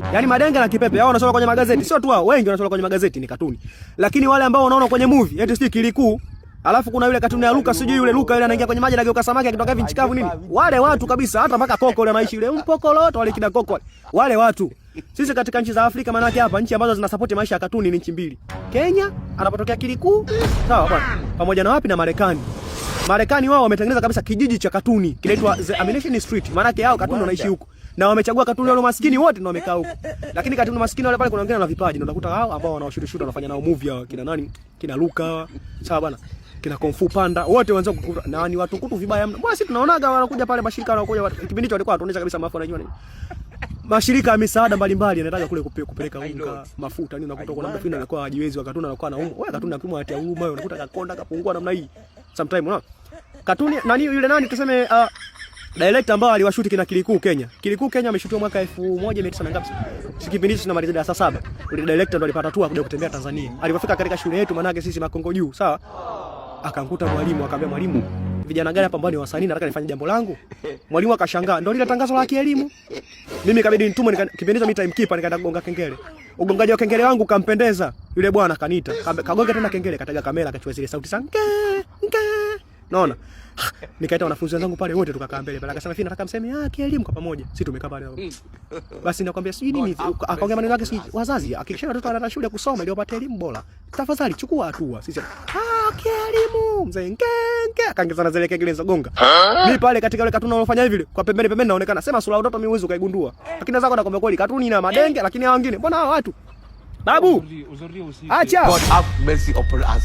Yaani Madenge na Kipepe hao wanasoma kwenye magazeti, sio tu hao, wengi wanasoma kwenye magazeti ni katuni. Lakini wale ambao wanaona kwenye movie, eti sijui Kirikou, alafu kuna yule katuni ya Luka, sijui yule Luka yule anaingia kwenye maji anageuka samaki akitoka hivi nchi kavu nini? Wale watu kabisa, hata mpaka Koko yule anaishi yule mpokoloto wale kina Koko. Wale watu. Sisi katika nchi za Afrika, maana yake hapa nchi ambazo zina support maisha ya katuni ni nchi mbili. Kenya anapotokea Kirikou, sawa bwana. Pamoja na wapi na Marekani. Marekani wao wametengeneza kabisa kijiji cha katuni kinaitwa The Amination Street. Maana yake hao katuni wanaishi huko. Na wamechagua katuni wale maskini wote ndio wamekaa huko. Lakini katuni maskini wale pale kuna wengine wana vipaji, ndio unakuta hao ambao wanawashoot shoot wanafanya nao movie hao kina nani? Kina Luka, sawa bwana. Kina Kung Fu Panda, wote wanaanza kukuta na ni watu kutu vibaya mno. Mbona sisi tunaonaga wanakuja pale mashirika wanakuja kipindi hicho walikuwa watuonyesha kabisa maafa wanajua nini. Mashirika ya misaada mbalimbali yanataka kule kupeleka unga, mafuta nini, unakuta kuna mtu fulani anakuwa hajiwezi, wakati anakuwa anaumwa. Wewe katuni akimwa atia huruma wewe, unakuta kakonda kapungua namna hii. Sometime unaona. Katuni nani yule nani tuseme director ambao aliwashuti kina Kirikou Kenya. Kirikou Kenya ameshutiwa mwaka 1900 na ngapi? Si kipindi hicho tunamaliza darasa 7. Yule director ndo alipata tu kuja kutembea Tanzania. Alipofika katika shule yetu manake sisi Makongo juu, sawa? Akamkuta mwalimu akamwambia mwalimu, vijana gani hapa ambao ni wasanii nataka nifanye jambo langu. Mwalimu akashangaa, ndio lile tangazo la kielimu. Mimi kabidi nitumwe kipindi hicho mimi timekeeper nikaenda kugonga kengele. Ugongaji wa kengele wangu kampendeza. Yule bwana kaniita. Kagonga tena kengele, katega kamera akachukua zile sauti sana. Nge, nge. Naona? Nikaita wanafunzi wenzangu pale wote tukakaa mbele pale. Akasema hivi nataka mseme kielimu kwa pamoja. Sisi tumekaa pale. Basi nakwambia sijui nini, akaongea maneno yake sijui wazazi, hakikisha watoto wanaenda shule kusoma ili wapate elimu bora. Tafadhali chukua hatua. Sisi kielimu mzee nge nge akaongeza na zile kengele za gonga. Mimi pale katika ile katuni unalofanya hivi kwa pembeni pembeni naonekana sema sura utoto mimi uwezo ukaigundua. Lakini zako nakwambia kweli katuni ina madenge lakini hao wengine mbona hao watu? Babu. Acha. God have mercy upon us.